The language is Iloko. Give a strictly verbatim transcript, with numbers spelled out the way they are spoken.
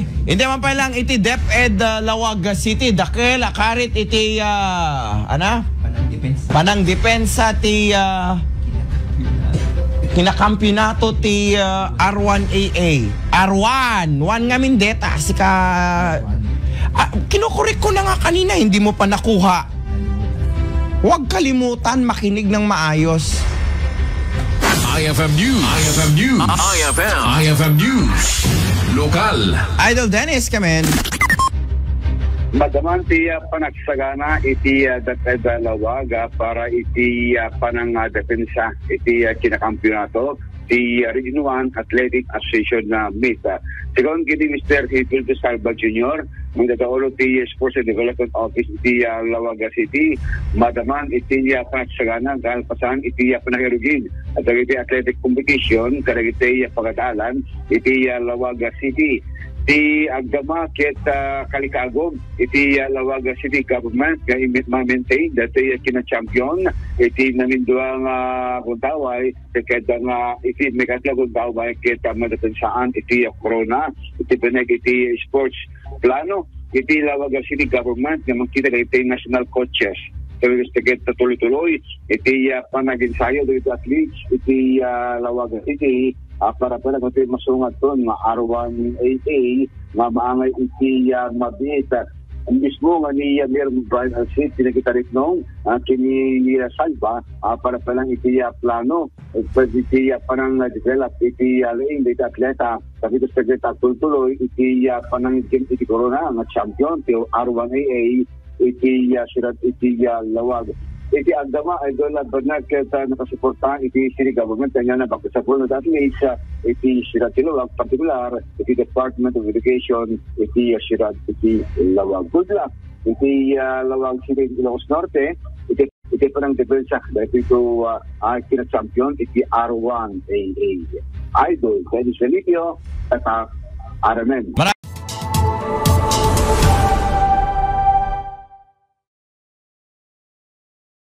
Hindi man pay lang iti DepEd, ah, Laoag City, dakkel a karit iti, ah, ana? Panang depensa. Panang depensa ti, ah, kinakampiyonato ti, ah, R one A A. R one, one ngamin deta, sika, ah, kinukorek ko na nga kanina, hindi mo pa nakuha. Huwag kalimutan makinig ng maayos. I F M News. I F M News. I F M. I F M News. Lokal. Idol Dennis, come in. Madaman ti ah, panagsagana iti ah, DepEd Laoag ah, para iti ah, panang ah, depensa iti ah, kinakampiyonato ti ah, Region one Athletic Association na meet. Ah, Segun kini Mister Hilfildo Salva Junior, ang nagaulo ti Sports and Development Office iti ah, Laoag City, madaman iti ah, panagsagana kalpasan iti ah, panangirugin at iti athletic competition kadagiti ah, pagadalan iti ah, Laoag City. Ti agdama ket ah, kalikagom iti ah, Laoag City Government nga imi- ma-maintain dati ah, kina-champion iti namindua nga gundaway ket nga iti mikadua gundaway ket ah, madepensaan iti ah, corona iti beneg iti sports plano iti Laoag City Government nga mangkita dagiti national coaches. Tapos ket tuloy-tuloy iti ah, panaginsayo dagiti athletes iti ah, Laoag City ah, para pala kung masungadton nga R one A A nga maangay iti ah, mabiit. Ang mismo nga ni ah, Mayor Brian Alcid, pinagkitaritnong ah, kini ah, Salva ah, para palang iti ah, plano pwede iti ah, panang develop iti ah, laing dagiti atleta. Tapos ket agtultuloy iti ah, panang iti corona nga champion ti R one A A iti ah, siyudad iti ah, Laoag. Iti agdama, Idol Bernard, ket ah, nakasuporta iti city government kanya na bakit sa puno dati sa iti siyudad ti Laoag, partikular iti Department of Education iti ah, siyudad iti Laoag. Good luck iti ah, Laoag City, Ilocos Norte, iti iti panang depensa dahil ito ah, ah, kina-champion iti R one A A. Idol Dennis Felicio, Tatak Aramen.